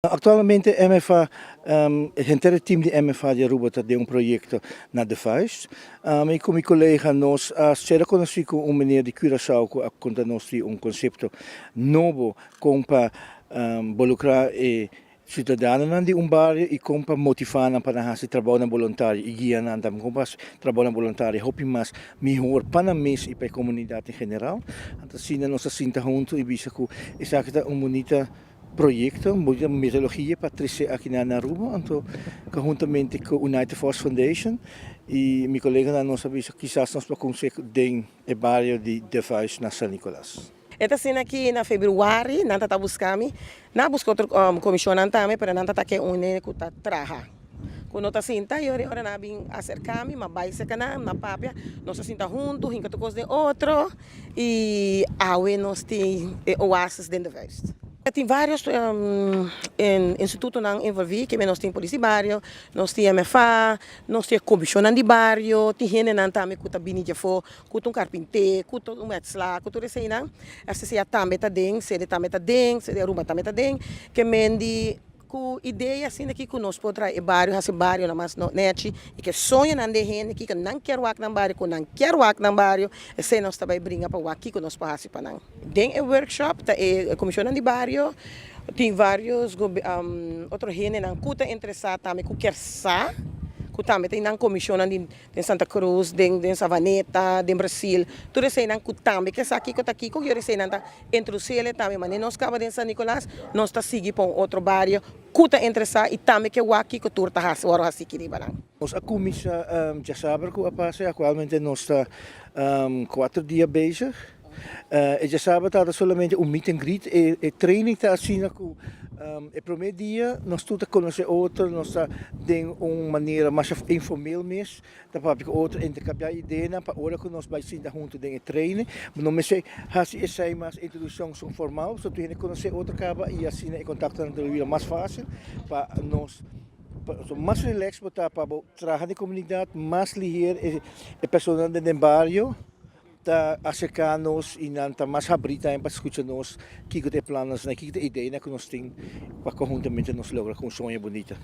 Actualmente MFA, henter e team di MFA di Aruba ta den un proyecto na De Vuist. Mi cu mi colega nos a cera conoci cu un meneer di Curaçao cu a conta nos di un concepto nobo con pa involucra e ciudadanonan di un bario y con pa motiva nan pa nan haci trabounan boluntario y guia nan tambe con pa haci trabounan boluntario hopi mas mihor pa nan mes y pa e comunidad en general. Anto asina nos a sinta hunto y bisa cu esaki ta un bunita proyecto, un bunita metodologia pa trece aki na Aruba. Anto conhuntamente cu United Force Foundation y mi coleganan nos a bisa kisas nos por cuminsa den e bario di De Vuist na San Nicolas. E ta asina aki na februari nan ta busca mi, nan a busca otro comisionnan tambe, pero nan ta ke un hende cu ta traha, cu no ta sinta. Y ora nan a bin acerca mi, m'a bay cerca nan, m'a papia, nos a sinta hunto, hinca tur cos den otro y awe nos tin e Oasis den De Vuist. Tin varios institutonan envolvi, ke nos tin polis di bario, nos tin MFA, nos tin comisionnan di bario, tin hendenan tambe cu ta bini di afo, cu ta un carpinter, cu ta un metselaar, cu tur eseinan. RCCA tambe ta den, sede tambe ta den, sede Aruba tambe ta den, ke men di cu idea asina aki cu nos por traha e bario, haci barionan mas nechi y ke soñonan di hende kico nan kier wak nan bario, cu nan kier wak nan bario, esei nos ta bay bringa pa wak kico nos por haci pa nan. Den e workshop ta e comisionnan di bario, tin varios otro hendenan cu ta interesa tambe, cu kier sa, cu tambe tin nan comisionnan di den Santa Cruz, den Savaneta, den Brasil, tur eseinan cu tambe kier sa kico ta kico, y ora eseinan ta introduci tambe. Manera nos caba den San Nicolas, nos ta sigui pa un otro bario cu ta interesa y tambe ke wak kico tur ta haci, wor haci aki riba nan. Nos a cuminsa diasabra cu a pasa, actualmente nos ta 4 dia bezig. E diasabra ta solamente un meet and greet, e training ta asina cu e prome dia nos tur ta conoce otro, nos ta den un manera mas informal mes, ta papia cu otro, intercambia ideanan pa ora cu nos bay sinta hunto den e training, no mester haci esey mas introduccion so formal, so tur hende conoce otro caba y asina e contactonan ta bira mas facil pa nos. So mas relax bo ta pa bo traha den comunidad, mas liher e personanan den bario ta acerca nos y nan ta mas habri tambe pa scucha nos kico ta e plannan, kico ta e ideanan cu nos tin pa conhuntamente nos logra cu un soño bunita.